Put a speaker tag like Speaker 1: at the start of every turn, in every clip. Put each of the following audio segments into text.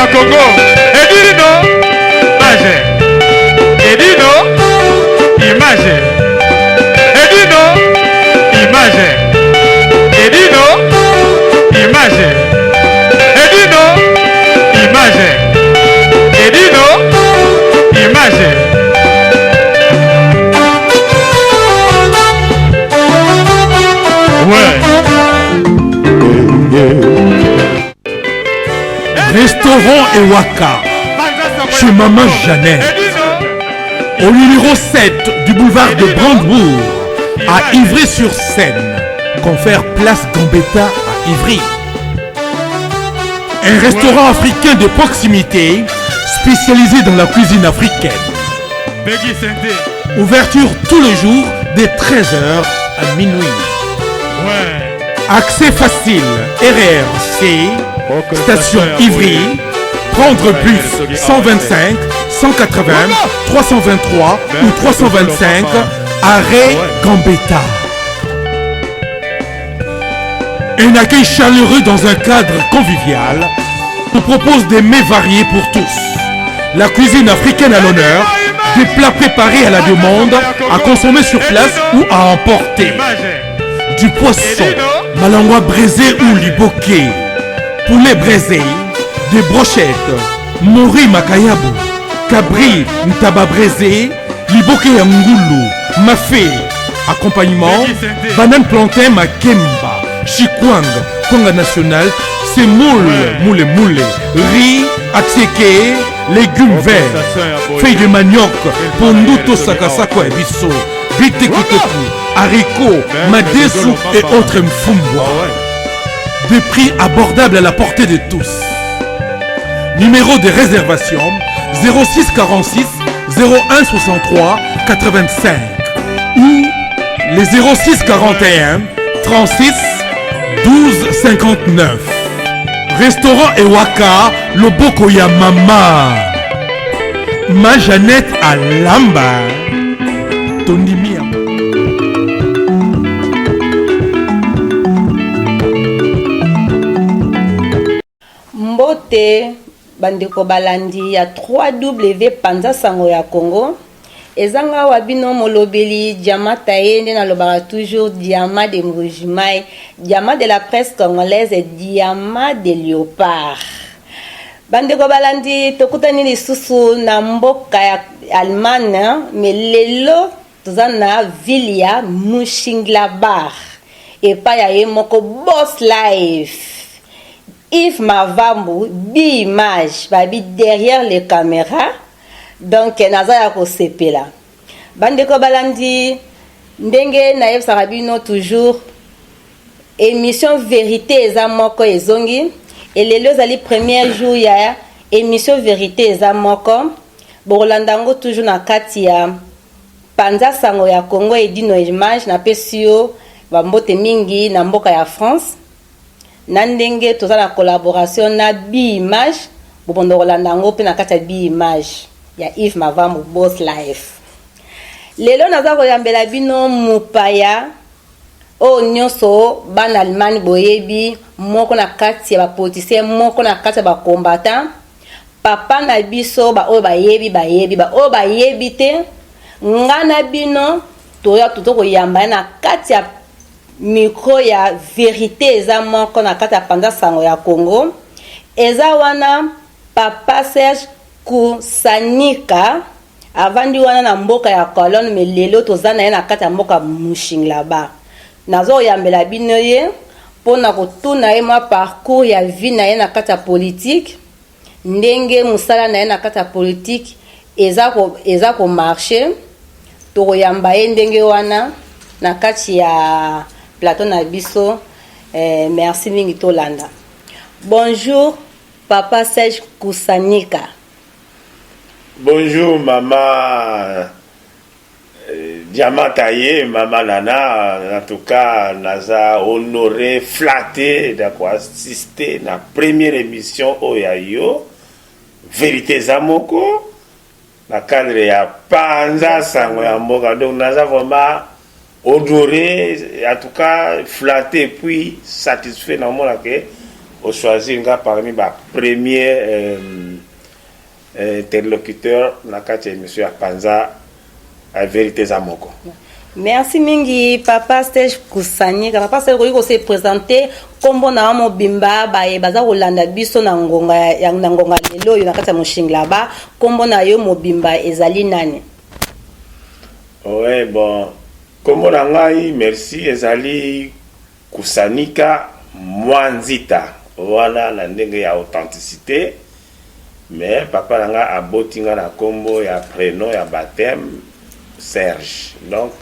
Speaker 1: ya Congo. Edino image. Edino image. Edino image. Edino image. Edino image. Edino image. Ouais.
Speaker 2: Restaurant Ewaka, chez Maman Jeannette, au numéro 7 du boulevard de Brandebourg, à Ivry-sur-Seine, confère Place Gambetta à Ivry. Un restaurant africain de proximité spécialisé dans la cuisine africaine. Ouverture tous les jours dès 13h à minuit. Accès facile, RRC, station Ivry, prendre bus 125, 180, 323 ou 325, arrêt Gambetta. Un accueil chaleureux dans un cadre convivial nous propose des mets variés pour tous. La cuisine africaine à l'honneur, des plats préparés à la demande, à consommer sur place ou à emporter. Du poisson, malangwa braisé ou liboké, poulet braisé, des brochettes, mori makayabu, cabri ntaba braisé, liboké ya ngulu, mafé, accompagnement, banane plantain makemba, chikwang, kwanga national, semoule, moule moule, riz, attiéké, légumes verts, feuilles de manioc, pondu to sakasako ya biso, bitekuteku, haricots, madesu et autres mfumbwa. Des prix abordables à la portée de tous. Numéro de réservation 06 46 01 63 85 ou les 06 41 36 12 59. Restaurant Ewaka, Loboko ya Mama. Ma Jeannette Alamba. Tondimi.
Speaker 3: Mbote bandeko balandi ya 3W Panza Sango ya Congo. Eza nga wa bino molobeli Diamant Taye, nde nalobaka toujours Diamant de Mbujimayi, Diamant de la presse congolaise, Diamant de Léopard. Bandeko balandi, tokutani lisusu na mboka ya Allemagne, mais lelo toza na ville ya Mönchengladbach epai ya ye moko Boss Life Yves Mavambu, bi image babi derrière les caméras. Donc naza ya kosepela. Bandeko balandi, ndenge nayebisaka bino toujours, émission Vérité eza moko ezongi. Elelo ezali premier jour ya émission Vérité eza moko. Bokolanda yango toujours na kati ya Panza Sango ya Congo Edino Image. Napesi yo bambote mingi na mboka ya France, na ndenge toza na collaboration na Bi Image. Bobondo kolanda yango mpe na kati ya Bi Image ya Yves Mavambu Boss Life. Lelo naza koyambela bino mopaya oyo nyonso bana Allemagne boyebi, moko na kati ya bapoliticien, moko na kati ya bacombattant, papa na biso. Baoyo bayebi bayebi, baoyo bayebi te, nga na bino toya tozo koyamba ye na kati ya micro ya Vérité eza moko na kati ya Panza Sango ya Congo. Eza wana papa Serge Kusanika, avandi wana na mboka ya Cologne, mais lelo toza na ye na kati ya mboka Mönchengladbach. Nazoyambela bino ye mpona kotuna ye mwa parcours ya vie na ye na kati ya politique, ndenge mosala na ye na kati ya politique eza komarcher. Tokoyamba ye ndenge wana na kati ya plateau na biso. Merci mingi, tolanda. Bonjour papa Serge Kusanika.
Speaker 4: Bonjour maman Diamant Taye, maman Nana. En tout cas, naza honoré, flatté d'avoir assisté na première émission oyo ya yo Vérité eza moko na cadre ya Panza Sango ya mboka. Donc naza vraiment honoré, en tout cas flatté, puis satisfait na omona ke Ochoisir nga parmi ba premier interlocuteur na kati ya émission ya Panza Vérité eza moko.
Speaker 3: Merci mingi, papa Serge Kusanika. Papa Serge, okoki kose présenter, nkombo na yo mobimba, baye baza kolanda biso na ngonga lelo oyo na kati ya Moshinglaba, nkombo na yo mobimba ezali nani?
Speaker 4: Ouais, bon, nkombo na ngai, merci, ezali Kusanika Mwanzita, wana na ndenge ya authenticité. Mais papa na ngai aboti nga na nkombo ya prénom ya baptême Serge. Donc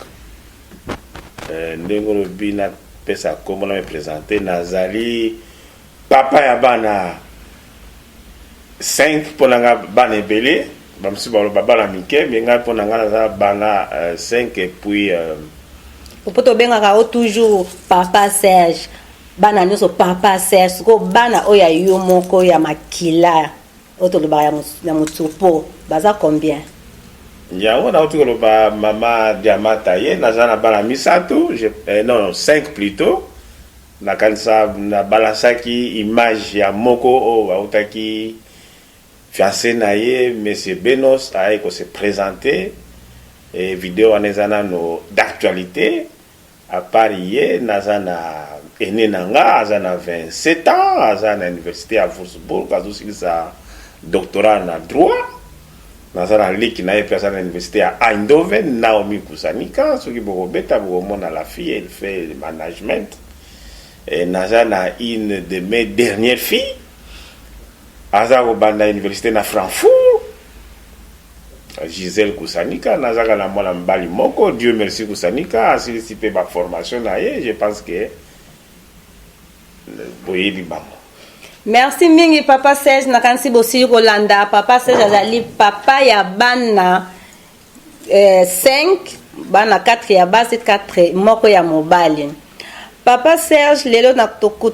Speaker 4: ndenge olobi napesa nkombo na me présente, nazali papa ya bana 5. Mpo na nga bana ebele, bamosusu baloba bana mike, mais ngai, mpo na ngai, naza bana 5 et puis
Speaker 3: Po tobengaka yo toujours papa Serge, bana nyonso papa Serge. Sikoyo bana oyo ya yo moko ya makila, oyo tolobaka ya motsopo, baza combien?
Speaker 4: Yango nauti koloba, mama Diamata, ye naza na bana misato, non, 5 plutôt. Nakanisa nabalansaki image ya moko oyo bautaki fiancé na ye, monsieur Benos, ayaki kose présenter e video wana eza nano d'actualité. À part ye, naza na aîné na nga, aza na 27 ans, aza na université ya Würzburg, azosilisa doctorat na droit. Naza na leki na ye mpe aza na université ya Eindhoven, Naomi Kusanika. Soki bokobeta, bokomona, la fille, elle fait le management. Et naza na une de mes dernières filles, aza kobanda université na Francfort, Gisèle Kusanika. Nazaka na mwana mobali moko, Dieu merci Kusanika, asilisi mpe baformation na ye. Je pense que boyebi bango.
Speaker 3: Merci mingi, papa Serge. Nakanisi bosili kolanda, papa Serge azali papa ya bana 5, bana 4 ya basi, 4, moko ya mobali. Papa Serge, lelo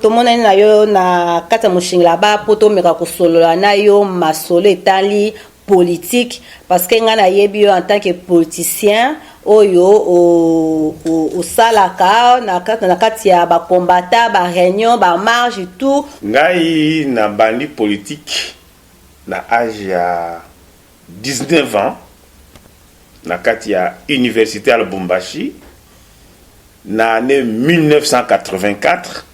Speaker 3: tomonani na yo na kati ya Moshingila ba mpo tomeka kosolola na yo masolo etali politique, parce que ngai nayebi yo en tant que politicien oyo osalaka na kati ya bacombattants, baréunion, bamarche, tout.
Speaker 4: Ngai nabandi politique na age ya 19 ans na kati ya université ya Lubumbashi na année 1984.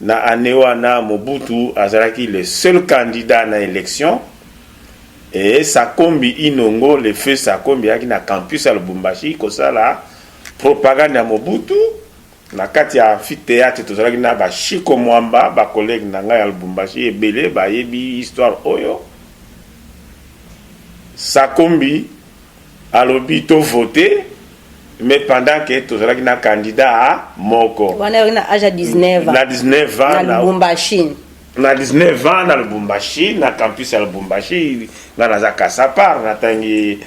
Speaker 4: Na année wana, Mobutu azalaki le seul candidat na élection e Sakombi Inongo, le feu Sakombi, ayaki na campus ya Lubumbashi kosala propagande ya Mobutu na kati ya amphithéâtre. Tozalaki na bashiko Mwamba, bacollègue na ngai ya Lubumbashi ebele bayebi histoire oyo. Sakombi alobi tovote, mais pendant que tozalaki na candidat moko.
Speaker 3: Wana na age ya 19
Speaker 4: ans? Na 19 ans.
Speaker 3: Na Lubumbashi?
Speaker 4: Na 19 ans, na Lubumbashi, na campus ya Lubumbashi. Nga naza Kasapar, natangi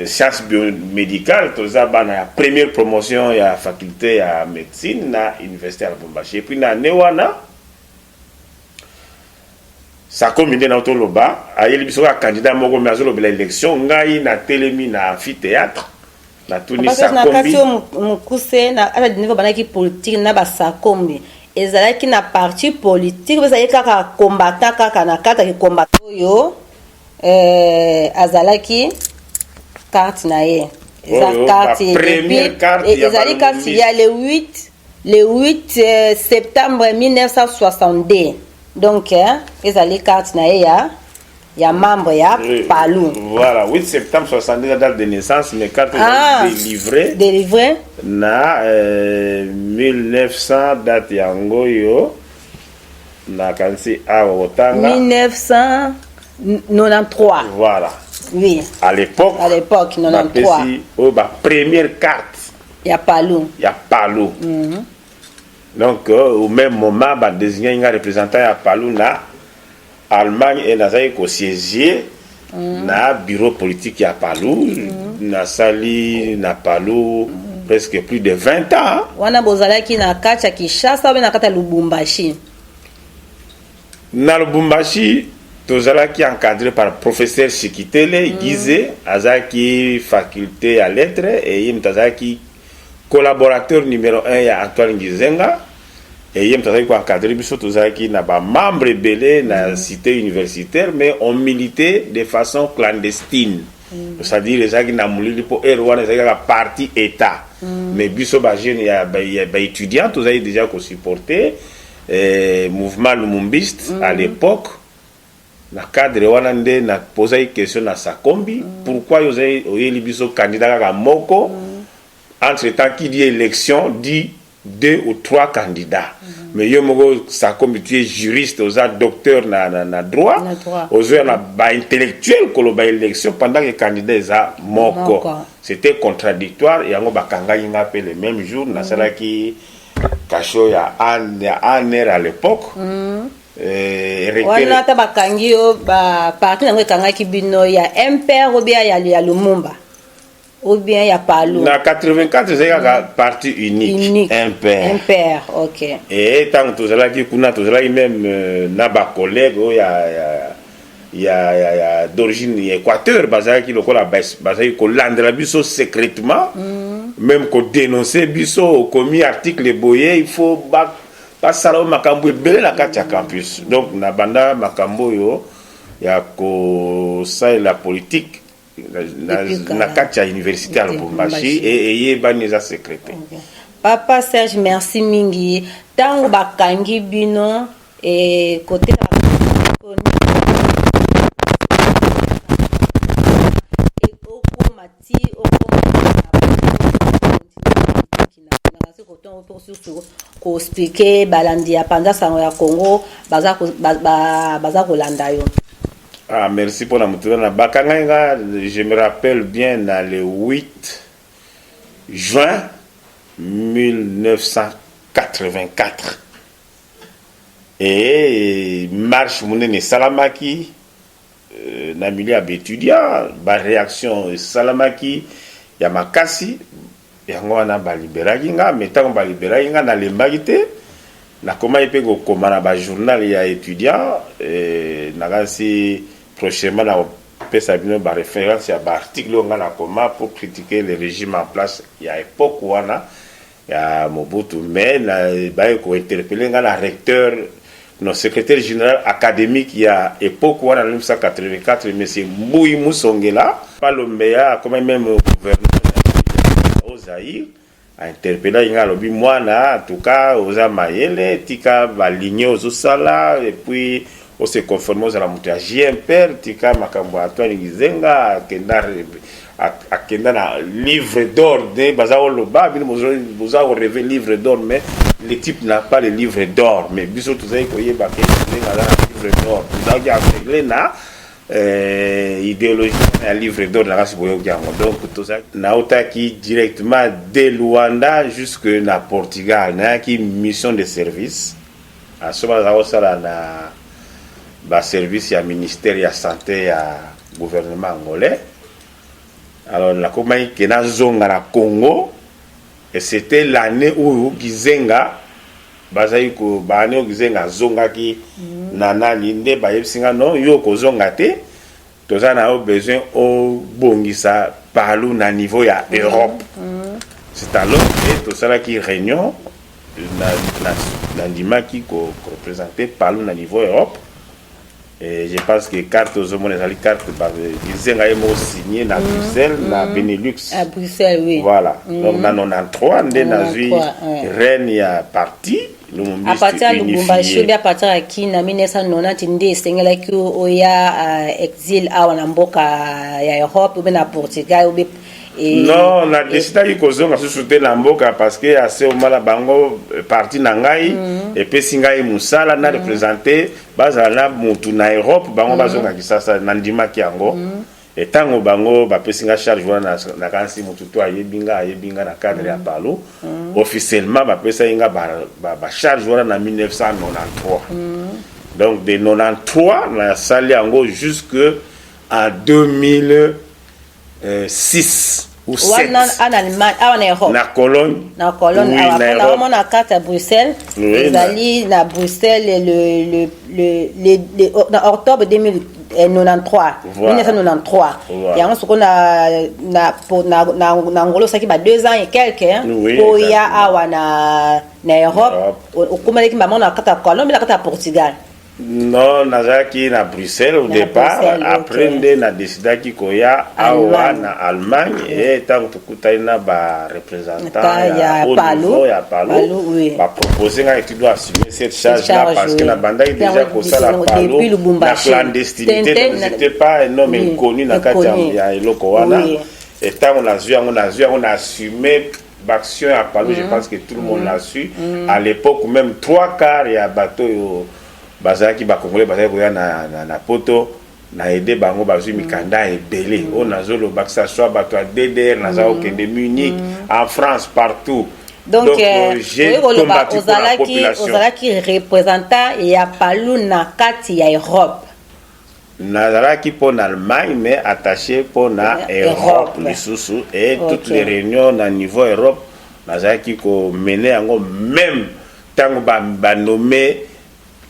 Speaker 4: science biomédicale. Toza bana ya première promotion ya faculté ya médecine na université ya Lubumbashi. Et puis na année wana, Sakombi nde na toloba ayeli biso kaka candidat moko, mais azolobela élection. Ngai natelemi na amphithéâtre, natuni
Speaker 3: Sakombi. Mokuse, na age ya 19 bandaki politique na basakombi, ezalaki na parti politique mpe ezalaki kaka combattant, kaka na kati ya combattant oyo azalaki carte na ye eza carte, ezali carte ya le 8 septembre 1962. Donc ezali carte na ye ya membre ya PALU.
Speaker 4: Voilà, 8 septembre 62, la date de naissance, mais carte délivrée.
Speaker 3: Délivrée.
Speaker 4: Na 1900, date yango yo nakanisi awa otanga.
Speaker 3: 1993.
Speaker 4: Voilà.
Speaker 3: Oui.
Speaker 4: À l'époque.
Speaker 3: À l'époque, 93.
Speaker 4: Bapesi oyo ba première carte
Speaker 3: ya PALU.
Speaker 4: Ya PALU. Donc au même moment, badésigné nga représentant ya PALU na Allemagne e nazalaki kosiéger na bureau politique ya PALU. Nasali na PALU presque plus de 20 ans.
Speaker 3: Wana bozalaki na kati ya Kinshasa obe na kati ya Lubumbashi?
Speaker 4: Na Lubumbashi. Tozalaki encadré par professeur Shikitele Gize, azalaki faculté ya lettres e ye moto azalaki collaborateur numéro 1 ya Antoine Gizenga. Et ye moto azalaki koencadre biso. Tozalaki na bamembre ebele na cité universitaire, mais on militait de façon clandestine, c'est-à-dire ezalaki na molili, mpo heure wana ezalaki kaka parti état. Mais biso bajeune ya baétudiant tozalaki déjà kosupporter mouvement lumumbiste à l'époque. Na cadre wana nde napozaki question na Sakombi: pourquoi ozali oyeli biso candidat kaka moko? Entre temps, qui dit élection dit deux ou trois candidats. Mais yo moko Sakombi, tu es juriste, oza docteur na droit.
Speaker 3: Na droit.
Speaker 4: Ozoya na baintellectuel koloba élection pendant que candidat eza moko.
Speaker 3: Moko.
Speaker 4: C'était contradictoire. Yango bakangaki nga mpe le même jour. Nasalaki cachot ya ANR à l'époque.
Speaker 3: Wana ata bakangi yo, baparti yango ekangaki bino ya MPR ou bien ya Lumumba ou bien ya Palu?
Speaker 4: Na 84 ezalaki kaka parti unique,
Speaker 3: Unique.
Speaker 4: MPR.
Speaker 3: MPR, ok.
Speaker 4: E ntango tozalaki kuna, tozalaki même na bacollègue oyo ya d'origine ya Équateur. Bazalaki lokola bazalaki kolandela biso secrètement, même kodénoncer biso: okomi article boye, il faut basala oyo. Makambo ebele na kati ya campus. Donc na banda makambo oyo ya kosalela politique
Speaker 3: Depuis
Speaker 4: na
Speaker 3: kala.
Speaker 4: kati ya université ya Lubumbashi e eyebani, eza secret te.
Speaker 3: Ok. Papa Serge, merci mingi. Ntango bakangi bino e, kote okoma ti okoma koexpliquer balandi ya Panza Sango ya Congo baza kolanda yo.
Speaker 4: Ah, merci mpona motuna na bakangai nga. Je me rappelle bien, na le 8 juin 1984 e marche monene esalamaki na milieu ya baétudiant. Baréaction esalamaki ya makasi. Yango wana baliberaki nga. Mais ntango baliberaki nga, nalembaki te. Nakomaki mpe kokoma na bajournal ya étudiant. Nakasi prochainement nakopesa bino baréférence ya baarticle oyo nga nakoma pour critiquer le régime en place ya époque wana ya Mobutu. Mais baye kointerpeller nga na recteur, no secrétaire général académique ya époque wana, na 1984, monsieur Mbuyi Musongela Palombeya, akomaki même gouverneur au Zaïre. Ainterpelaki nga, alobi: mwana, en tout cas oza mayele, tika baligne ozosala et puis ose conforme, ozala moto ya JMPR, tika makambo ya Antoine Gizenga. Akenda na livre d'or nde baza koloba, bino boza korêver livre d'or, mais le type n'a pas le livre d'or. Mais biso tozali koyeba ke Gizenga aza na livre d'or. Tozalaki aveugle na idéologie ya livre d'or na kasi boyoki yango. Donc nautaki directement de Luanda jusque na Portugal. Nayaki mission de service aso baza kosala na baservice ya ministère ya santé ya gouvernement angolais. Alors nakomaki ke nazonga na Congo et c'était l'année oyo Gizenga bazali ko baannée oyo Gizenga azongaki na nani nde bayebisi nga: non, yo kozonga te, toza na yo besoin obongisa Palu na niveau ya Europe. C'est alors que tosalaki réunion, nandimaki koreprésenter Palu na niveau Europe. Et je pense que carte ozomona ezali carte Gizenga ye moko signé na Bruxelles, na Benelux.
Speaker 3: À Bruxelles, oui.
Speaker 4: Voilà. Donc na 93 nde nazwi
Speaker 3: 93, ouais.
Speaker 4: rênes ya parti.
Speaker 3: À partir ya Lubumbashi obi à partir ya Kina 1990 nde esengelaki oya exil awa na mboka ya Europe obe na Portugal obe
Speaker 4: Non, nadesidaki kozonga susu te na mboka parce que ase omala bango parti na ngai epesi ngai mosala na représente, bazala na mutu na Europe, bango bazonga Kisasa. Nandimaki yango. Etango bango bapesi nga charge wana, nakanisi motu to ayebi nga, ayebi nga na cadre ya Palu. Officiellement bapesaki nga bacharge wana na 1993. Donc de 93 nasali yango jusque en 2006 ou 7.
Speaker 3: Wana en Allemagne, awa na Europe?
Speaker 4: Na Cologne.
Speaker 3: Na Cologne.
Speaker 4: Oui,
Speaker 3: awa
Speaker 4: na
Speaker 3: mpona
Speaker 4: Europe.
Speaker 3: omona carte ya Bruxelles.
Speaker 4: Oui,
Speaker 3: ezali na Bruxelles le na octobre 2093.
Speaker 4: Voilà.
Speaker 3: 1993.
Speaker 4: Voilà.
Speaker 3: Yango soko na Angola osalaki ba 2 ans et quelque, hein,
Speaker 4: Oui,
Speaker 3: po ya
Speaker 4: exactement.
Speaker 3: awa na na Europe, okomelaki mama na kati ya Cologne, na kati ya Portugal?
Speaker 4: Non, nazalaki na Bruxelles au
Speaker 3: Na
Speaker 4: départ.
Speaker 3: Bruxelles,
Speaker 4: Après nde nadécidaki koya awa
Speaker 3: Allemagne.
Speaker 4: na Allemagne. E ntango tokutani na bareprésentant
Speaker 3: Ta
Speaker 4: ya
Speaker 3: ya
Speaker 4: haut
Speaker 3: Palu.
Speaker 4: niveau ya Palu,
Speaker 3: Palu, oui.
Speaker 4: bapropose ngai: tu dois assumer cette charge là,
Speaker 3: charge,
Speaker 4: parce que nabandaki déjà
Speaker 3: Yango,
Speaker 4: kosala
Speaker 3: depuis
Speaker 4: Palu na
Speaker 3: Lubumbashi.
Speaker 4: clandestinité.
Speaker 3: Tente,
Speaker 4: Donc j'étais pas un homme inconnu na kati
Speaker 3: inconnu.
Speaker 4: ya eloko wana. Et ntango nazwi yango, na assumer baaction ya Palu. Je pense que tout le monde l'a su à l'époque, même trois quarts ya bato oyo bazalaki bacongolais bazalaki koya na poto, na aide bango, bazwi mikanda ebele. Oyo nazoloba, que ça soit bato ya DDR, naza kokende Munich, en France, partout.
Speaker 3: Donc,
Speaker 4: j'ai
Speaker 3: oyo koloba
Speaker 4: combattu pour la
Speaker 3: ozalaki
Speaker 4: population.
Speaker 3: Ozalaki représentant ya Palu na kati ya Europe?
Speaker 4: Nazalaki mpo na Allemagne, mais attaché mpo na
Speaker 3: Europe.
Speaker 4: Europe lisusu. Et toutes les réunions na niveau Europe, nazalaki komene yango. Même ntango banome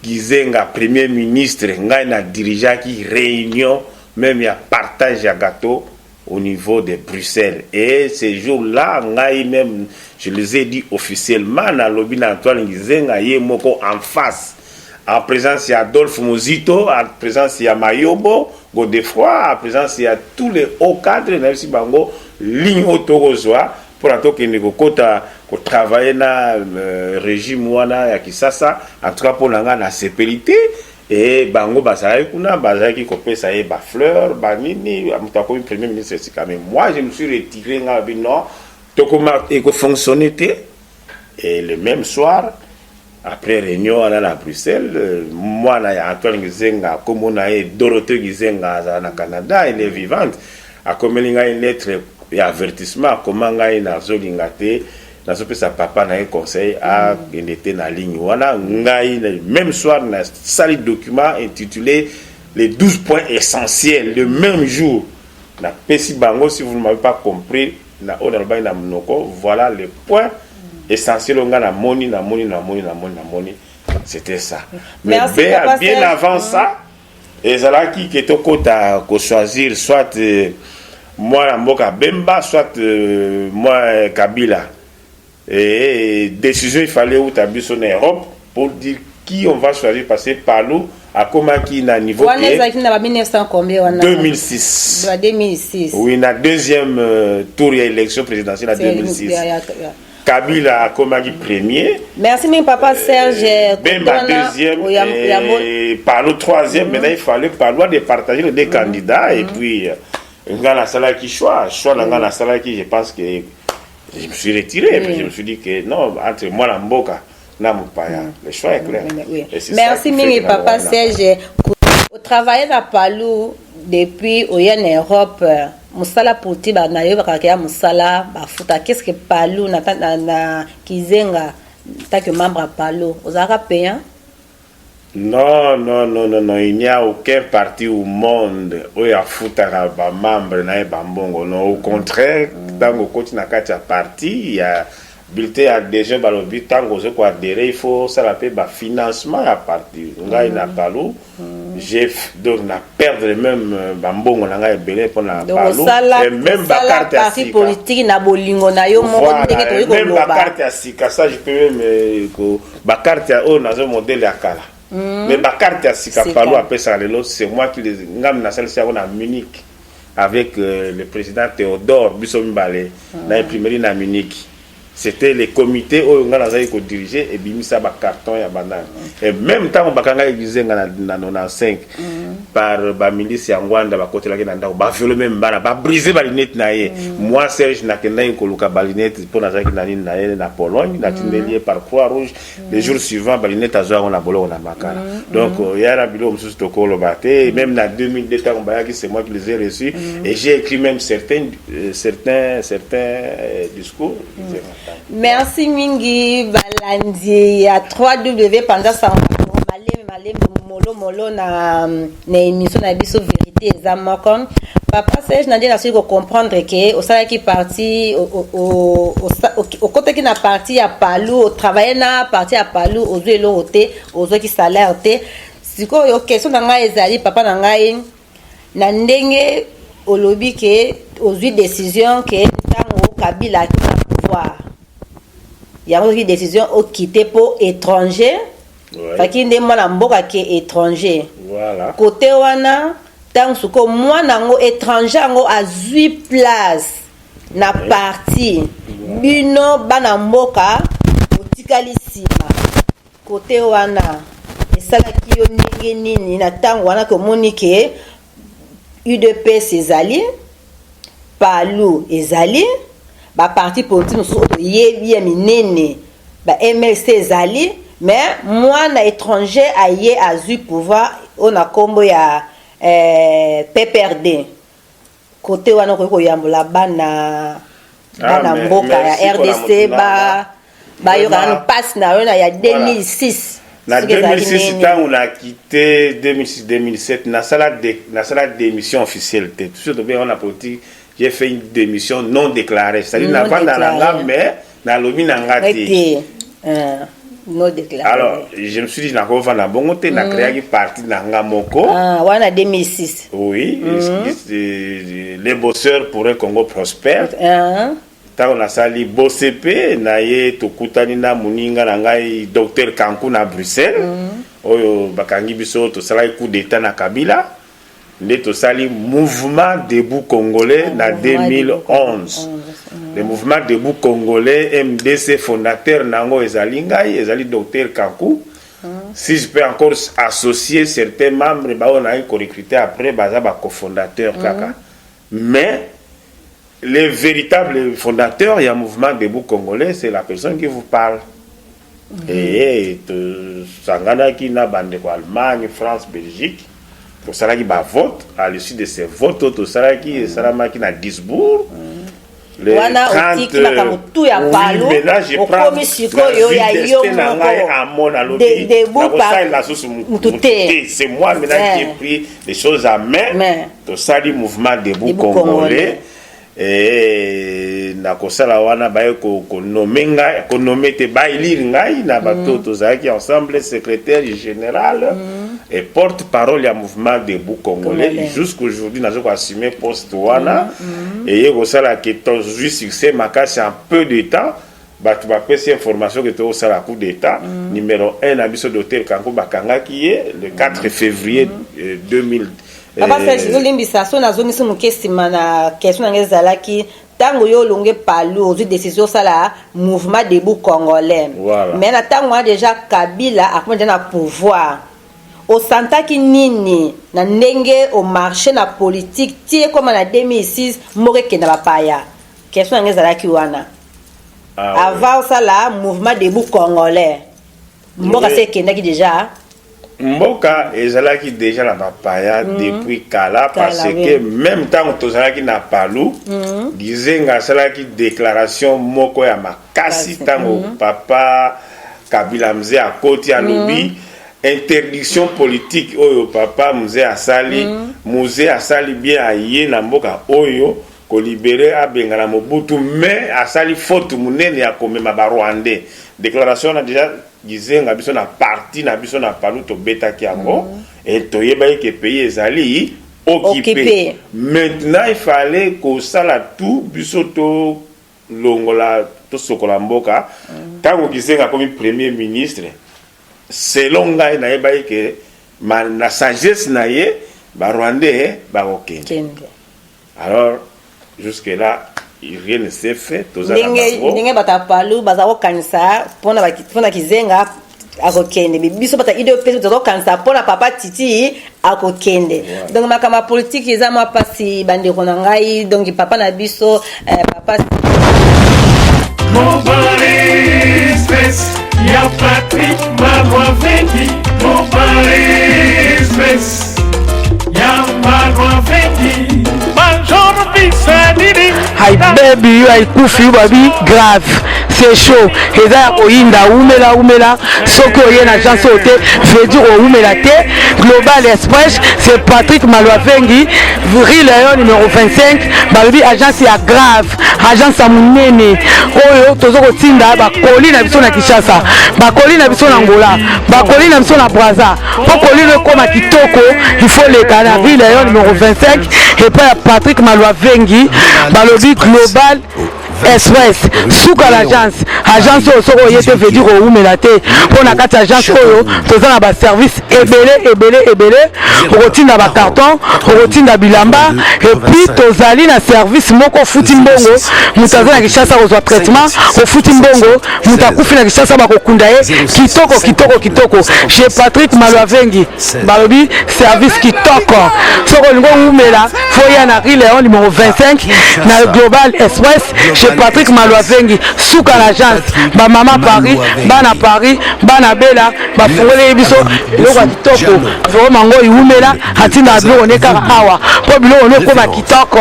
Speaker 4: Gizenga premier ministre, ngai na dirigeaki réunion même ya partage ya gâteau au niveau de Bruxelles. Et ces jours-là, ngai même, je les ai dit officiellement, nalobi na Antoine Gizenga ye moko en face, en présence ya Adolphe Muzito, en présence ya Mayobo Godefroy, en présence ya tous les hauts cadres, nayebisi bango ligne oyo tokozwa mpona tokende kokota kotravaille na régime wana ya Kisasa. En tout cas, mpo na ngai, nasepeli te. E bango bazalaki kuna, bazalaki kopesa ye bafleur, banini, moto akomi premier ministre esika. Mais moi, je me suis retiré. Ngai abi non, tokoma ekofonctionne te. Et le même soir, après réunion wana na Bruxelles, mwana ya Antoine Gizenga, kombo na ye Dorothée Gizenga, azala na Canada, elle est vivante, akomeli ngai lettre ya avertissement. Akoma ngai nazolinga te, nazopesa papa na ye conseil akende te na ligne wana. Ngai même soir nasali document intitulé les 12 points essentiels. Le même jour napesi bango: si vous ne m'avez pas compris na oyo nalobaki na monoko, voilà les points essentiels oyo ngai namoni, namoni, namoni, namoni, namoni. C'était ça. Mais
Speaker 3: Merci,
Speaker 4: bien,
Speaker 3: Papa
Speaker 4: bien
Speaker 3: Serge.
Speaker 4: avant ça, ezalaki ke tokota kochoisir soit mwana mboka Bemba, soit moi Kabila. Et décision, il fallait uta biso na Europe pour dire qui on va choisir, parce que Palu akomaki na niveau
Speaker 3: Wana
Speaker 4: ke
Speaker 3: ezalaki na ba 1900 combien wana?
Speaker 4: 2006.
Speaker 3: Ba 2006.
Speaker 4: Oui, na deuxième tour ya élection présidentielle ya 2006. Kabila akomaki premier.
Speaker 3: Merci mingi, papa Serge.
Speaker 4: Bemba
Speaker 3: Kotona,
Speaker 4: deuxième et Palu troisième. Maintenant, il fallait Palu de partager les deux candidats. Et puis nga nasalaki choix na nga nasalaki, je pense que je me suis retiré. Je me suis dit que non, entre moi na mboka na mopaya, le choix est clair. Et c'est ça
Speaker 3: Merci
Speaker 4: qui fait
Speaker 3: mingi,
Speaker 4: que
Speaker 3: papa
Speaker 4: na-
Speaker 3: Serge. Otravaille na Palu depuis oya na Europe. Mosala politique nayebaka ya mosala bafuta. Qu'est ce que Palu na Gizenga, tant que membre ya Palu, ozalaka payant?
Speaker 4: Non, non, non, non, non, il n'y a aucun parti au monde oyo afutaka bamembre na ye bambongo. Non, au contraire, ntango okoti na kati ya parti, ya bulletin ya adhésion, balobi ntango ozoki koadhérer, il faut osala mpe bafinancement ya parti. Ngai na Palu, j'ai donc na perdre même bambongo na ngai ebele mpo na
Speaker 3: Donc
Speaker 4: Palu
Speaker 3: osala
Speaker 4: et même
Speaker 3: osala
Speaker 4: bacarte ya
Speaker 3: parti
Speaker 4: sika.
Speaker 3: politique na bolingo na yo moko, ndenge tokoki
Speaker 4: Même
Speaker 3: koloba.
Speaker 4: bacarte ya sika, ça je peux même bacarte ya oyo nazo modèle ya kala, mais bacarte ya sika
Speaker 3: Sika.
Speaker 4: Palu apesaka lelo, c'est moi qui les ngami nasalisi yango na Munich avec le président Théodore, biso mibale na imprimerie na Munich. C'était le comité oyo ngai nazali kodirige, ebimisa bacarton ya banani. Et même ntango bakangaki Gizenga na 95 par bamilice ya Ngwanda, bakotelaki na ndako, baviole même bana, babrise balinete na ye. Moi Serge nakendaki koluka balinete mpo nazalaki na nini na ye na Pologne, natindeli ye par Croix Rouge. Le jour suivant, balinete azwa yango na boloko na Makala. Donc ya na biloko mosusu tokoloba te. Même na 2002, ntango bayaki, c'est moi qui les ai reçus et j'ai écrit même certains discours.
Speaker 3: Merci mingi, balandi ya 3W panza sango malemi malemi, molo molo na émission na biso Vérité eza moko. Papa Serge, na nde nasoki kocomprendre ke osalaki parti, okotaki na parti ya Palu, otravaille na parti ya Palu, ozwi eloko te, ozwaki salaire te. Sikoyo question na ngai ezali, papa na ngai, na ndenge olobi ke ozwi décision ke ntango Kabila aki na pouvoir. Yango soki décision okite mpo étranger, faki nde mwana mboka ke étranger.
Speaker 4: Voilà.
Speaker 3: Kote wana, ntango sikoyo mwana yango étranger yango azwi place na parti, bino bana mboka otikali nsima. Kote wana esalaki yo ndenge nini na ntango wana komoni ke UDPS ezali, PALU ezali, baparti politique mosusu oyo toyebi ya minene, ba MLC ezali, mais mwana étranger aye azwi pouvoir oyo na nkombo ya PPRD? Kote wana okoki koyambola bana mboka ya RDC bayoka nano mpasi na yo na ya 2006?
Speaker 4: Na 2006, ntango nakite 2006 2007, nasala démission officielle te. Tout tobenga na politique, j'ai fait une démission non déclarée, c'est-à-dire navanda na nga, mais nalobi na nga
Speaker 3: te. Non déclaré.
Speaker 4: Alors je me suis dit, nakovanda bongo te, nacréaki parti na nga moko.
Speaker 3: Ah, wana 2006?
Speaker 4: Oui, les bosseurs pour un Congo prospère. Ntango nasali BOCP na ye, tokutani na moninga na ngai docteur Kanku na Bruxelles, oyo bakangi biso, tosalaki coup d'état na Kabila, nde tosali Mouvement Debout Congolais na 2011. Le Mouvement Debout Congolais, MDC, fondateur nango ezali ngai, ezali docteur Kanku. Si je peux encore associer certains membres bao nayi korecruter après, baza bacofondateur kaka, mais le véritable fondateur ya Mouvement Debout Congolais, c'est la personne qui vous parle. Et tosanganaki na bandeko Allemagne, France, Belgique, tosalaki bavote. À l'issue de ces votes oyo tosalaki, esalamaki na Duisbourg.
Speaker 3: Wana otiki makambo tu ya PALU, okomi sikoyo ya yo.
Speaker 4: Moko nakosalela susu mutu te. C'est moi maintenant qui ai pris les choses à main. Tosali Mouvement Debout Congolais. Na kosala wana, baye konommer ngai, konommer te, baélire ngai na bato tozalaki ensemble secrétaire général et porte-parole ya Mouvement Debout Congolais. Jusqu'aujourd'hui nazo koassumer poste wana. Eye kosala ke tozwi succès makasi. En peu de temps, bato bapesi information ke tokosala coup d'état. Numéro 1 na biso, docteur Kanko, bakangaki ye le 4 février 2000.
Speaker 3: Papa Serge, ezolimbisa so nazongisi moke nsima na question na ngai. Ezalaki ntango yo olonge PALU, ozwi décision osala Mouvement Debout Congolais.
Speaker 4: Voilà.
Speaker 3: Mais na ntango wana déjà Kabila akomi déjà na pouvoir. Osantaki nini na ndenge omarché na politique ti ekóma na 2006, moko ekenda bapaya? Question na ngai ezalaki wana.
Speaker 4: Ah,
Speaker 3: avant osala Mouvement Debout Congolais, mboka se ekendaki déjà.
Speaker 4: Mboka ezalaki déjà na bapaya depuis kala, parce que même ntango tozalaki na PALU, Gizenga asalaki déclaration moko ya makasi. Ntango papa Kabila Mzee akoti, alobi interdiction politique oyo papa Mzee asali, Mzee asali bien, aye na mboka oyo kolibérer, abengana Mobutu, mais asali faute monene ya komema Barwandais. Déclaration wana déjà Gizenga, biso na parti na biso na PALU tobetaki yango e toyebaki ke pays ezali occupé.
Speaker 3: Occupé.
Speaker 4: Maintenant il fallait kosala tout, biso tolongola, tosokola mboka. Ntango Gizenga akomi premier ministre, selon ngai nayebaki ke na sagesse na ye, Barwandais bakokende.
Speaker 3: Kende.
Speaker 4: Alors jusque là rien ne s'est fait, toza na
Speaker 3: ndenge
Speaker 4: bango.
Speaker 3: Ndenge bato ya PALU baza kokanisa mpona Kizenga akokende, mais biso bato ya UDPS toza kokanisa mpona papa Titi akokende. Donc makambo ya politike eza mwa mpasi, bandeko na ngai. Donc papa na biso, papa
Speaker 1: Mobile Express, ya Patrick Malwavengi. Mobile Express, ya Malwavengi. Major Bisadidi.
Speaker 5: Hi baby, yo aikufi yo babi grave, c'est chaud, eza ya koyinda. Umela umela, soki oye na agence oyo te, veut dire oumela te. Global Express, c'est Patrick Malwavengi, rue Léon numéro 25. Balobi agence ya grave, agence ya monene oyo toza kotinda bakoli na biso na Kinshasa, bakoli na biso na Angola, bakoli na biso na Braza. Mpo kolino ekóma kitoko, il faut leka na rue Léon numéro 25 epai ya Patrick Malwavengi. Balobi Global Express, suka l'agence. Agence oyo soki oye te veut dire owumela te, mpo na kati ya agence oyo toza na baservice ebele ebele ebele. Okotinda bacarton, okotinda bilamba, et puis tozali na service moko, ofuti mbongo, moto aza na Kinshasa kozwa traitement, ofuti mbongo, moto akufi na Kinshasa bakokunda ye kitoko kitoko kitoko. Chez Patrick Malwavengi, balobi service kitoko. Soki olingi owumela, faut ya na rue Léon numéro 25, na Global Express, chez Patrick Malwavengi, suka na agence. Bamama Paris, bana Paris, bana Bela, bafungoleli biso biloko ya kitoko. Vraiment ngo iwumela, atindaka biloko ne kaka awa mpo biloko ne ekoma kitoko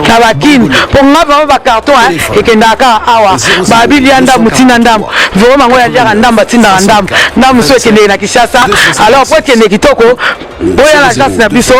Speaker 5: na bakini, mpo nga vraiment bacarton ekendaka kaka awa. Babilia ndambu, ntina ndambu, vraiment ngo yaliaka ndambu, atindaka ndambu ndambu so ekendeke na Kinshasa. Alors po ekende kitoko, boya na agence na biso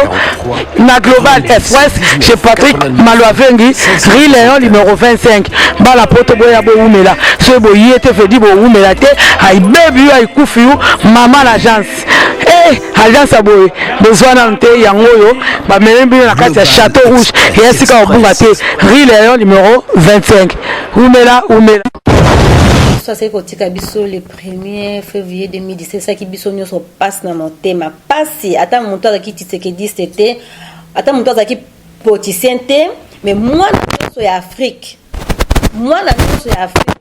Speaker 5: na Global Express, chez Patrick Malwavengi, rue Léon numéro 25. Bala poto, boya bowumela. Soki boye te, vedi bowumela te. Ayibebi yo, ayikufi yo, mama na agence. Eh, agence ya boye bozwa nanu te. Yango oyo bamemi bino na kati ya Château Rouge, eya sika kobunga te, rue Léon numéro 25. Umela, umela.
Speaker 3: Biso asali kotika biso le 1er février 2017, esalaki biso nyonso mpasi na motema, mpasi. Ata moto azalaki tshisekediste te, ata moto azalaki politicien te, mais mwana nyonso ya Afrique, mwana nyonso ya Afrique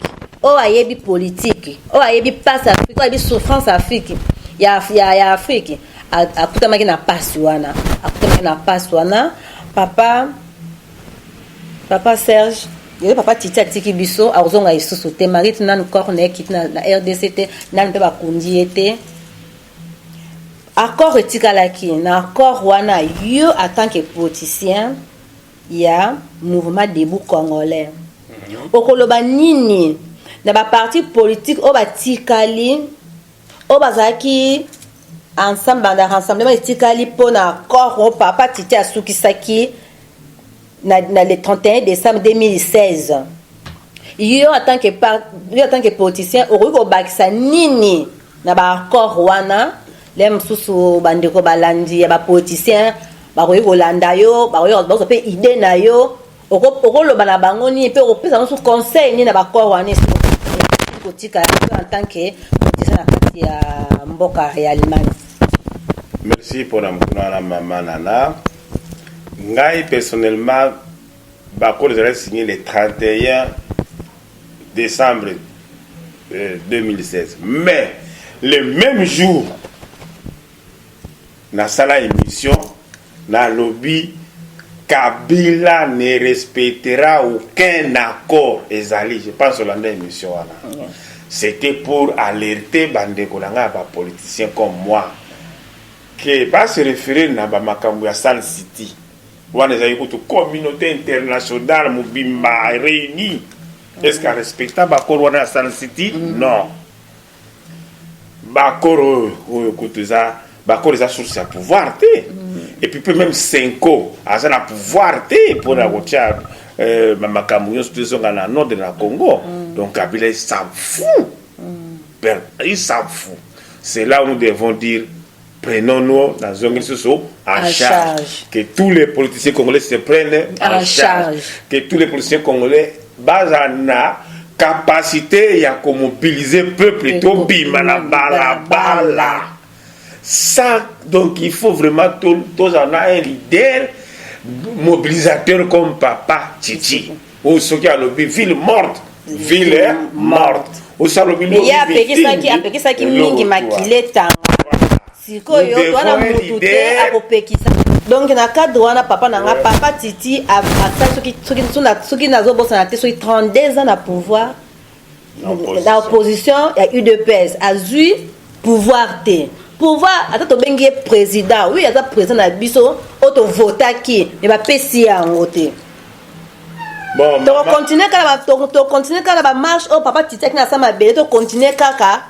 Speaker 3: oyo ayebi politique, oyo ayebi mpasi Afrique, oyo ayebi souffrance Afrique ya Afrique, akutamaki na mpasi wana, akutamaki na mpasi wana. Papa Serge, lelo papa Titi atiki biso, akozonga lisusu te. Marite nanu corps na ye ekiti na RDC te, nanu mpe bakundi ye te. Accord etikalaki na accord wana, yo en tant que politicien ya Mouvement Debout Congolais, okoloba nini na baparti politique oyo batikali, oyo bazalaki ensemble na rassemblement etikali mpona accord oyo papa Titi asukisaki na le 31 décembre 2016? Yo en tant que politicien, okoki kobakisa nini na baaccord wana? Le mosusu bandeko balandi ya bapoliticien bakoki kolanda yo, bakoki mpe idée na yo, okoloba na bango nini mpe okopesa mosusu conseil nini na baaccord wana esi kotika, yo en tant que politicien na kati ya mboka ya Allemagne?
Speaker 4: Merci mpona mokuna wana, mama Nana. Ngai personnellement, baaccord ezalaki signé le 31 décembre 2016, mais le même jour nasala émission, nalobi: Kabila ne respectera aucun accord. Ezali, je pense, olanda émission wana. C'était pour alerter bandeko na ngai ya bapoliticien comme moi ke base référer na bamakambo ya Sun City wana. Ezali kutu communauté internationale mobimba réunie. Est ce que arespecta baaccord wana ya Sun City? Non. Baaccord oyo kutu eza baaccord, eza source ya pouvoir te. Et puis mpe même Cenco aza na pouvoir te mpona kotia makambo nyonso to ezonga na ordre na Congo. Donc Kabila, il s'en fout. Il s'en fout. C'est là où nous devons dire: prenons-nous dans un lisusu en
Speaker 3: En
Speaker 4: charge.
Speaker 3: Charge.
Speaker 4: Que tous les politiciens congolais se prennent en
Speaker 3: En
Speaker 4: charge.
Speaker 3: Charge.
Speaker 4: Que tous les politiciens congolais baza na capacité ya komobiliser peuple, tobima na balabala. Ça donc, il faut vraiment tozala na un leader mobilisateur comme papa Titi, oyo soki alobi ville morte, ville morte, oyo alobi
Speaker 3: ye apekisaki, apekisaki mingi makila etanga. Sikoyo towana mutu te akopekisa. Donc na cadre wana, papa na nga, papa Titi asali, soki nazobosana te, soki 32 ans na pouvoir, na opposition ya UDPS, azwi pouvoir te. Pouvoir, ata tobengi ye président, oui, aza président na biso oyo tovotaki, me bapesi yango te. Tokocontinue kaka, tokontinue kaka na bamarche oyo papa Titi aki na sa mabele. Tokontinue kaka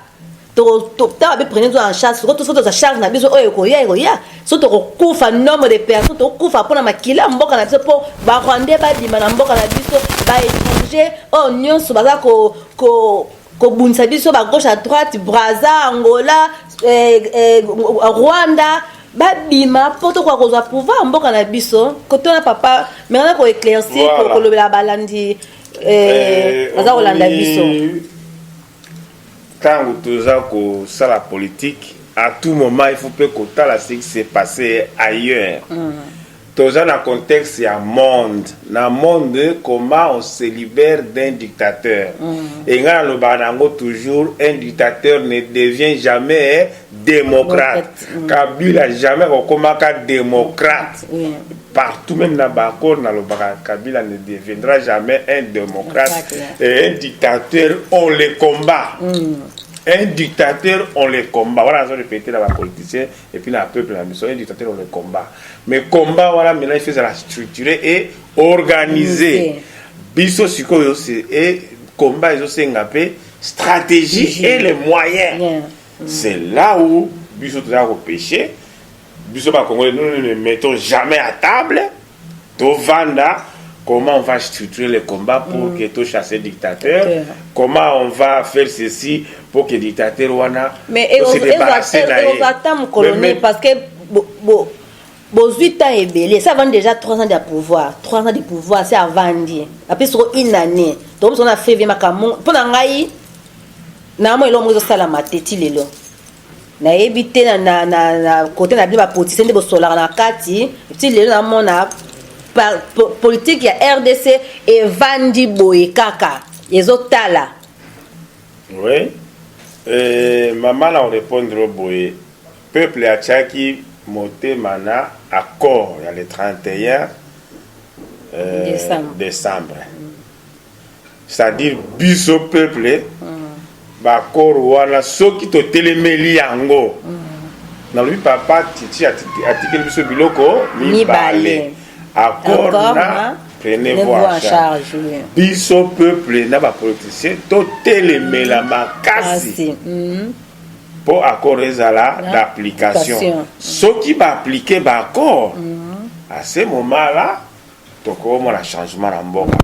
Speaker 3: ntango babe prenez en charge. Soko toza charge na biso oyo ekoya, ekoya. So tokokufa, nombre de personnes tokokufa mpona makila ya mboka na biso, mpo barwandais babima na mboka na biso, baétranger oyo nyonso baza kobundisa biso, bagauche à droite, Braza, Angola, Rwanda, babima mpo tokoka kozwa pouvoir mboka na biso. Kotona papa mengana koéclaircir, kolobela balandi. eh, baza kolanda biso.
Speaker 4: Ntango toza kosala politique, à tout moment il faut mpe kotala ce qui s'est passé ailleurs. Toza na contexte ya monde. Na monde, comment on se libère d'un dictateur? E ngai nalobaka na yango toujours: un dictateur ne devient jamais démocrate. Kabila jamais akokomaka démocrate. Partout, même na baaccord, nalobaka: Kabila ne deviendra jamais un démocrate. Et un dictateur, on le combat. Un dictateur, on le combat. Voilà, nazo répéter na bapoliticien et puis na peuple na biso: un dictateur, on le combat. Mais combat wana maintenant, il faut ezala structuré et organisé. Biso sikoyo e combat ezosenga mpe stratégie et les moyens. C'est là où biso toza kopêcher. Biso bacongolais, nous ne mettons jamais à table, tovanda, comment on va structurer le combat pour que to chasser dictateur, comment on va faire ceci pour que dictateur wana
Speaker 3: Mais se débarrasser na ye. Ata mokolo nini? Parce que bozwi temps ebele, ça avandi déjà 3 ans de pouvoir. 3 ans de pouvoir, c'est avandi apesi soko une année, tokomi soko na février. Makambo mpo na ngai na mo eloko moko ezosalama te ti lelo, nayebi te. Na côté na bino bapoliticien nde bosolaka na kati, ti lelo namona politique ya RDC evandi boye kaka, ezotala.
Speaker 4: Oui, mama, na korépondre boye: peuple atiaki motema na accord ya le 31
Speaker 3: décembre.
Speaker 4: Décembre, c'est-à-dire biso peuple, baaccord wana soki totelemeli yango, nalobi papa Titi atikeli biso biloko mibale: accord na prenez-vous en charge. Biso peuple na bapoliticien totelemela makasi mpo accord ezala d'application. Soki baappliquer baaccord, à ce moment là tokomona changement na mboka.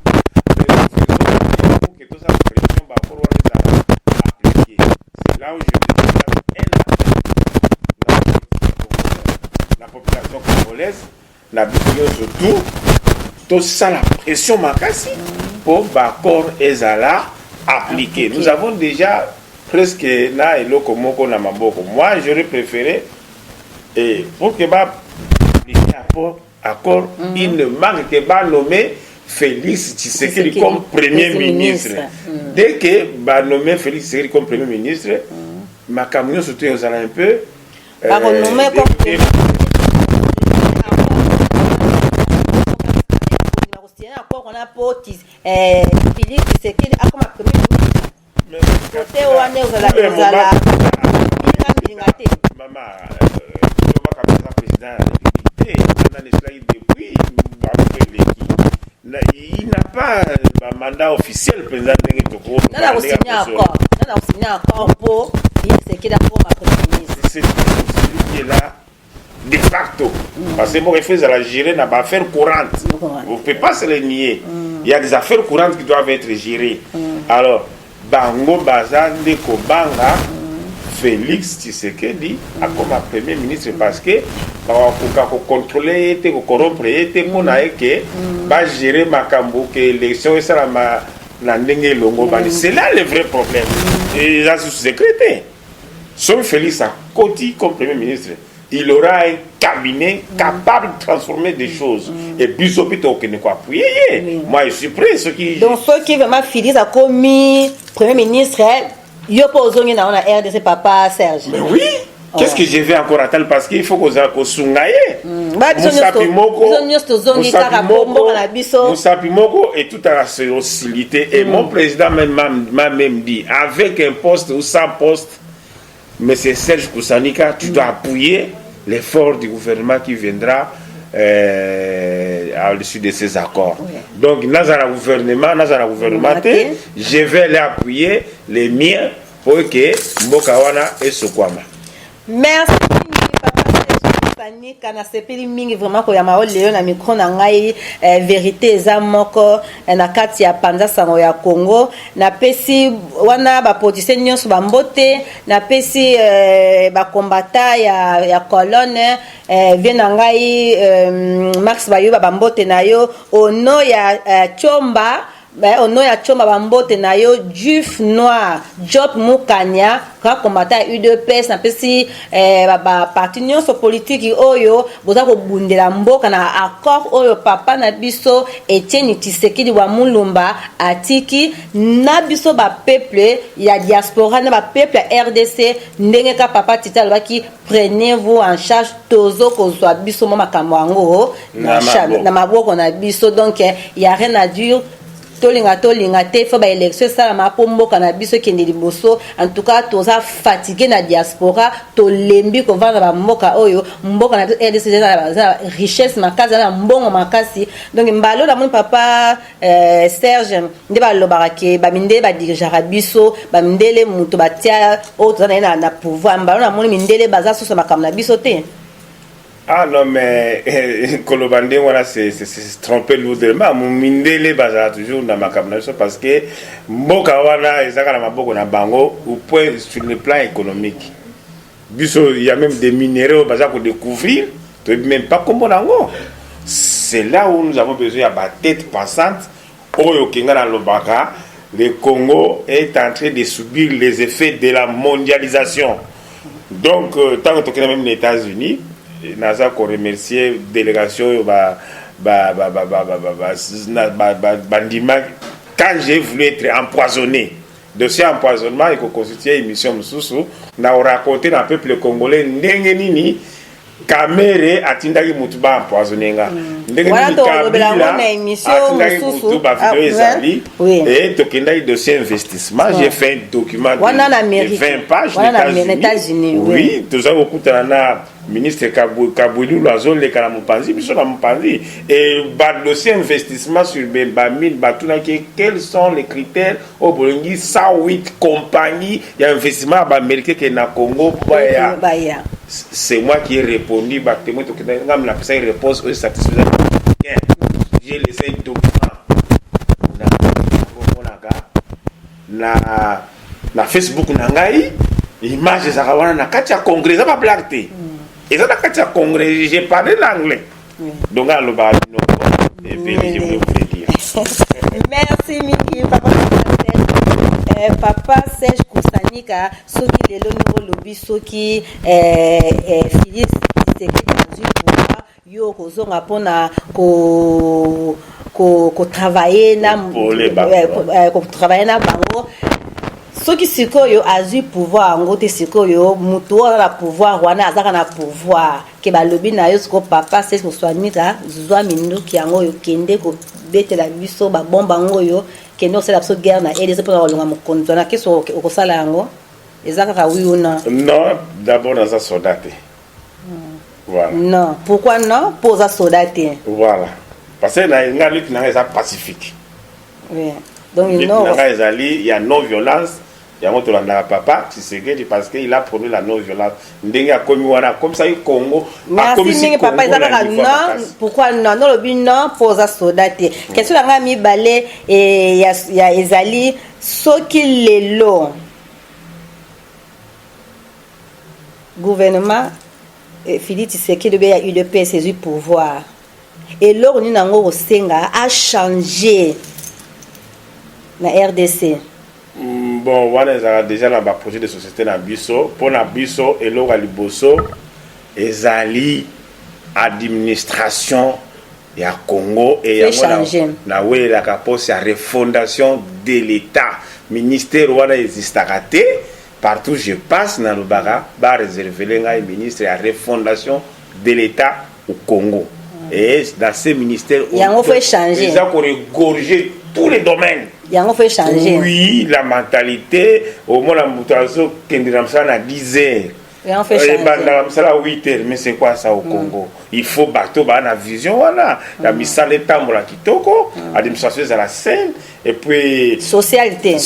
Speaker 4: Tozala pression, baaccord wana ezala appliqué. C'est là où je demande un appel na population congolaise, na biso nyonso, tout tosala pression makasi mpo baaccord ezala appliqué. Nous avons déjà presque na eloko moko na maboko. Moi, j'aurais préféré, et pour que ba appliquer accord, il ne manque que ba nommer Félix Tshisekedi comme premier ministre. Dès que ba nommer Félix Tshisekedi comme premier ministre, makambo nyonso to ezala un peu
Speaker 3: bakonommer comme accord wana mpo Félix Tshisekedi akoma premier ministre. Côté wana ezala mbilinga mbilinga te.
Speaker 4: Mama, Kabila président ya République te, nani esilaki depuis bamoto eleki. Il n'a pas bamandat officiel mpenza ndenge toko.
Speaker 3: Nana kosigne accord, nana kosigne accord mpo Félix Tshisekedi akoma premier ministre?
Speaker 4: C'est celui qui est là de facto. Parce que bon, il faut la gérer dans affaires courantes. Vous ne pouvez pas se le nier. Il y a des affaires courantes qui doivent être gérées. Alors, bango baza nde kobanga Félix Tshisekedi akoma premier ministre, parce que bakokoka kocontrôler ye te, kocorrompre ye te mpona ye ke bagérer makambo ke élection esalama na ndenge elongo bani. C'est là le vrai problème. Eza susu secret te. Soki Félix akoti comme premier ministre, il aura un cabinet capable de transformer des choses et biso mpe tokokende koappuyer ye. Moi, je suis prêt soki
Speaker 3: Donc soki vraiment Félix akomi premier ministre, yo mpo ozongi nango na RDC, papa Serge?
Speaker 4: Mais oui. Qu'est-ce que je vais encore attendre? Parce qu'il faut kozala kosunga ye.
Speaker 3: Mosapi moko, biso nyonso tozongi kaka po mboka na biso.
Speaker 4: Mosapi moko etutaka hostilité. Et mon président même m'a même dit: avec un poste ou sans poste, mais c'est Serge Koussanika, tu dois appuyer l'effort du gouvernement qui viendra à l'issue de ces accords. Donc, dans un gouvernement, dans un gouvernement, je vais aller appuyer les miens pour que mboka wana esokwama.
Speaker 3: Merci mingi, papa Serge Sanika. Nasepeli mingi vraiment koyamba o lelo na micro na ngai. Vérité eza moko na kati ya Panza Sango ya Congo. Napesi wana bapoliticien nyonso bambote, napesi bakombata ya colonne, vie na ngai Max Bayoba, bambote na yo ono ya Chomba. Ono ya Tshomba ba mbote na yo Juif noir Job Mukanya grand combattant ya UDPS napesi eh, ba, ba parti nyonso politiki oyo boza kobundela mboka na accord oyo papa na biso Etienne Tshisekedi wa Mulumba atiki na biso ba peuple ya diaspora na ba peuple ya RDC ndenge ka papa Tita alobaki prenez vous en charge tozo kozwa biso mwa makambo yango na maboko na biso. Donc ya rien à dire, tolinga tolinga te, fo baélection esalama mpo mboka na biso ekende liboso. En tout cas toza fatigue na diaspora, tolembi kovanda bamboka oyo. Mboka na biso RDC eza na richesse makasi, eza na mbongo makasi. Donc mbala oyo namoni papa Serge nde balobaka ke bamindele badirigeaka biso, bamindele moto batia oyo toza na ye na pouvoir. Mbala oyo namoni mindele baza susu makambo na biso te.
Speaker 4: Ah non, mais koloba ndenge wana, c'est se tromper lourdement. Mindele bazala toujours na makambo na biso parce que mboka wana ezaka na maboko na bango au point sur le plan économique. Biso, il y a même des minéraux oyo baza kodécouvrir, toyebi même pas kombo na yango. C'est là où nous avons besoin ya batête pensante oyo kenga nalobaka. Le Congo est en train de subir les effets de la mondialisation. Donc ntango tokenda même na États-Unis, naza koremercier délégation oyo bandima quand j'ai voulu être empoisonné. Dossier empoisonnement ekoconstitue émission mosusu na koraconter na peuple congolais ndenge nini Kamerhe atindaki mutu baempoisonne nga, ndenge nini Kabila atindaki mutu. Bavideo ezali. E tokendaki dossier investissement, j'ai fait un document de 20 pages.
Speaker 3: États-Unis.
Speaker 4: Oui, toza kokutana na ministre Kabwilulu, azoleka na mopanzi, biso na mopanzi. E badossier investissement sur bamine, batunaki quels sont les critères oyo bolingi 108 compagnie ya investissement ya baaméricain ke na Congo baya. C'est moi qui ai répondu, batémoin tokendaki, ngai napesaki réponse oyo satisfaisant. J'ai laissé un document omonaka na Facebook na ngai, image ezalaka wana na kati ya congrès. Eza bablague te, eza na kati ya congrès. J'ai parlé l'anglais, donc alobaka bino ebele, je voulais vous le dire.
Speaker 3: Merci mingi, papa papa Serge Kusanika. Soki lelo ndenge olobi, soki Félix Tshisekedi azwi pouvoir, yo okozonga mpona kotravaille na kotravaille na bango. Soki sikoyo azwi pouvoir yango te, sikoyo motu oyo aza na pouvoir wana azaka na pouvoir ke balobi na yo sikoyo: "Papa Serge Kusanika, zwa minduki yango oyo, kende kobetela biso babomba yango oyo, kende kosala biso guerre na RDC mpona kolonga mokonzi wana." Kesi okosala yango eza kaka oui ou non?
Speaker 4: Non, d'abord naza soldat te.
Speaker 3: Voilà. Non, pourquoi non? Mpo oza soldat te?
Speaker 4: Voilà, parce que na nga, lutte na nga eza pacifique.
Speaker 3: Oui. Donc
Speaker 4: lutte na nga ezali ya non violence. Yango tolandaka papa Tshisekedi parce que il a promis la non violence. Ndenge akomi wana, akomisaki Congo.
Speaker 3: Merci mingi, papa. Eza kaka non. Pourquoi non? Nolobi non mpo oza soldat te. Question na ngai mibale ya ezali: soki lelo gouvernement Félix Tshisekedi obe ya UDPS ezwi pouvoir, eloko nini yango kosenga achange na RDC?
Speaker 4: Bon, wana ezalaka déjà na baprojet de société na biso. Mpo na biso, eloko ya liboso ezali administration ya Congo. E yango nawelelaka poste ya refondation de l'État. Ministère wana existaka te. Partout je passe, nalobaka bareservele ngai ministre ya refondation de l'État au Congo. Et dans ce ministère,
Speaker 3: yango faut changer.
Speaker 4: Eza koregorger tous les domaines.
Speaker 3: Yango faut changer.
Speaker 4: Oui, la mentalité. Omona moto azokende na mosala na 10 heures, ebandaka mosala 8 heures. Mais c'est quoi ça au Congo? Il faut bato baa na vision wana ya misala etambola kitoko, administration ezala saine et puis
Speaker 3: socialité.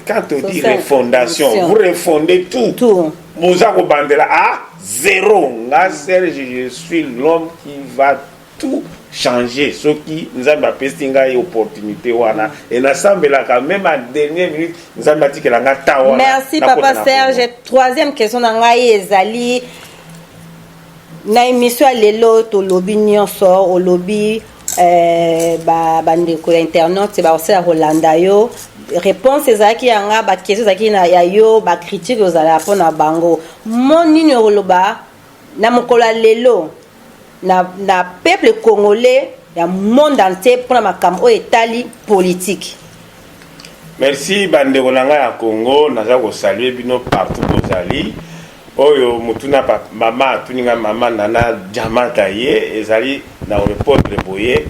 Speaker 4: Quand on dit refondation, vous refondez tout,
Speaker 3: tout.
Speaker 4: Boza kobandela à zéro. Nga Serge, je suis l'homme qui va tout changer soki Nzambe apesi ngai opportunité wana. E nasambelaka même à dernière minute, Nzambe atikela nga ta wana.
Speaker 3: Merci, papa Serge. Troisième question na ngai ezali: na émission ya lelo, tolobi nyonso, olobi. eh, bandeko ya internet bakosala kolanda yo. Réponse ezalaki yanga, baquestion ezalaki ya yo, bacritique ozalaka mpona bango. Mo nini okoloba na mokolo ya lelo na peuple congolais ya monde entier mpona makambo oyo etali politique?
Speaker 4: Merci. Bandeko na ngai ya Congo, naza kosaluer bino partout bozali. Oyo motuna mama atuni ngai, mama Nana Diamanta, ye ezali na korépondre boye: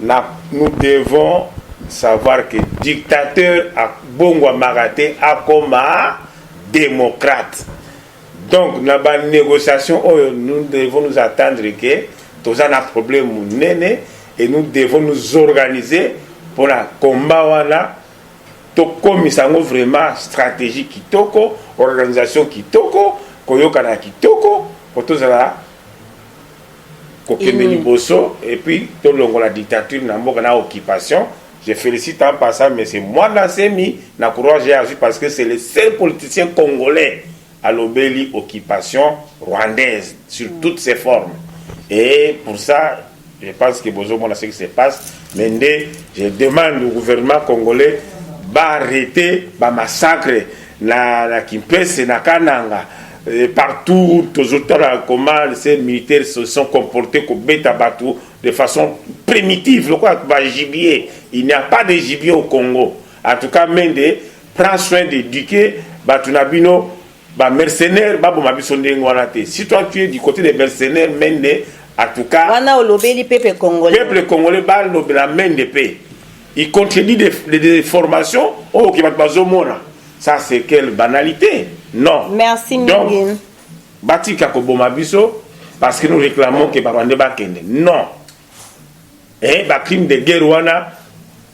Speaker 4: na nous devons savoir que dictateur abongwamaka te akoma démocrate. Donc na banégociation oyo, nous devons nous attendre que toza na problème monene et nous devons nous organiser mpona combat wana. Tokomisa yango vraiment stratégie kitoko, organisation kitoko, koyokana kitoko, po tozala kokende liboso et puis tolongola dictature na mboka na occupation. Je félicite en passant M. Mwanda Nsemi na courage azwi, parce que c'est le seul politicien congolais alobeli occupation rwandaise sur toutes ses formes. Et pour ça, je pense que bozomona ce qui se passe. Mais nde je demande au gouvernement congolais baarrêter bamassacre na Kimpese, na Kananga et partout. Tozotala comment ces militaires se sont comportés, kobeta bato de façon primitive lokola bagibier. Il n'y a pas de gibier au Congo. En tout cas, Mende prend soin d'éduquer bato na bino. Bamercenaire baboma biso ndenge wana te. Si toi tu es du côté des mercenaires, Mende, en tout cas.
Speaker 3: Wana olobeli peuple congolais.
Speaker 4: Peuple congolais balobela Mende mpe il contredit des formations oyo oke bato bazomona. Ça, c'est quelle banalité? Non.
Speaker 3: Merci.
Speaker 4: Donc
Speaker 3: mingi.
Speaker 4: Batika koboma biso parce que nous réclamons que Barwandais bakende. Non, eh, bacrime de guerre wana,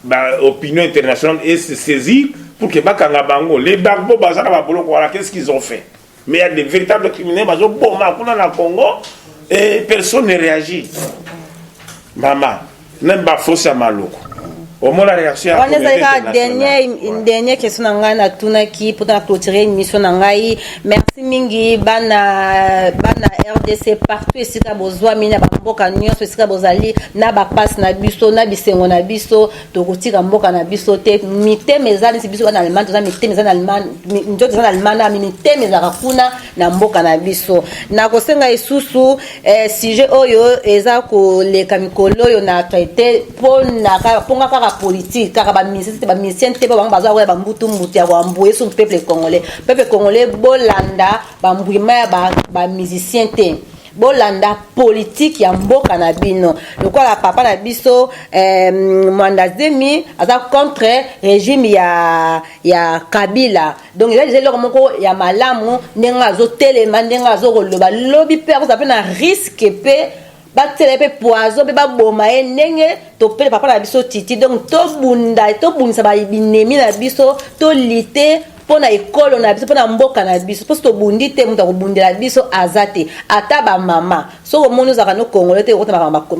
Speaker 4: baopinion internationale ese saisir pour que bakanga bango. Les Gbagbo baza na baboloko wana, qu'est ce qu'ils ont fait? Mais il y a des véritables criminels bazoboma kuna na Congo et personne ne réagit. Mama, même bafosi ya Maloko, omona réaction ya
Speaker 3: Wana ezali
Speaker 4: communauté
Speaker 3: kaka
Speaker 4: internationale.
Speaker 3: Dernière question na ngai natunaki mpona clôturer émission na ngai. Merci mingi, bana RDC partout esika bozwami na bamboka nyonso esika bozali, na bapasi na biso, na bisengo na biso, tokotika mboka na biso te. Mitema eza neti biso bana Allemagne, toza mitema eza na Allemagne, nzoto eza na Allemagne, na mitema ezalaka kuna na mboka na biso. Nakosenga lisusu, sujet oyo eza koleka mikolo oyo na actualité mponga kaka politique, kaka bamusicien te, bamusicien te, mpo bango baza koya bambutu mbutu ya koambuye so peuple congolais. Peuple congolais, bolanda bambwima ya bamusicien te, bolanda politike ya mboka na bino. Lokola papa na biso Mwanda Zemi aza contre régime ya Kabila, donc eza deja eloko moko ya malamu ndenge azotelema, ndenge azokoloba. Lobi mpe akozala mpe na risque mpe batiela ye mpe poison mpe baboma ye ndenge topele papa na biso Titi. Donc tobunda, tobundisa binemi na biso, tolite mpo na ekolo na biso, mpo na mboka na biso. Mpo so tobundi te, moto akobundela biso aza te. Ata bamama, soki omoni ozalaka no Congolais te, kokota makambo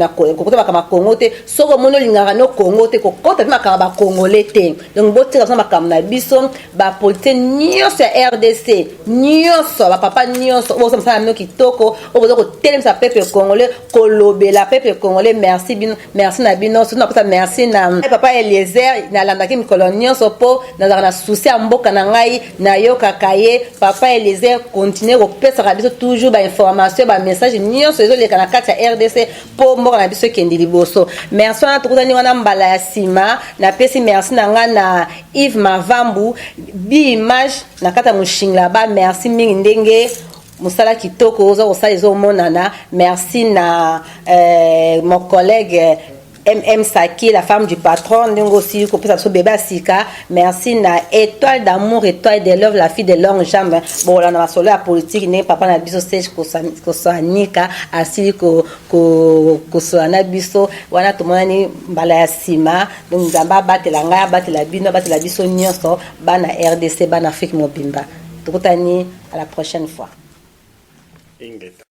Speaker 3: ya Kongo te. Soki omoni olingaka no Kongo te, kokota mpe makambo ya Bacongolais te. Donc botika biso makambo na biso. Bapoliticien nyonso ya RDC nyonso, bapapa nyonso oyo boza mosala na bino kitoko, oyo boza kotelemisa peuple congolais, kolobela peuple congolais, merci bino, merci na bino. Surtout napesa merci na papa Eliezer. Nalandaki mikolo nyonso mpo nazalaka na souci ya mboka na ngai, nayokaka ye. Papa Eliezer, continue kopesaka biso toujours bainformation, bamessage nyonso ezoleka na kati ya RDC mpo mboka na biso ekende liboso. Merci. Wana tokutani wana mbala ya nsima. Napesi merci na ngai na Yves Mavambu bi image na kati ya Moshingla ba. Merci mingi ndenge mosala kitoko oza kosala ezomonana. Merci na mon collègue Saki, la femme du patron, ndenge aussi kopesa biso bebe ya sika. Merci na Étoile d'amour, Étoile de love, la fille de longue jambe. Bolanda masolo ya politique ndenge papa na biso Serge Kosanika asili kosola na biso. Wana tomonani mbala ya nsima. Donc Nzambe abatela ngai, abatela bino, abatela biso nyonso, bana RDC, bana Afrique mobimba. Tokutani à la prochaine fois.
Speaker 4: Ingeta.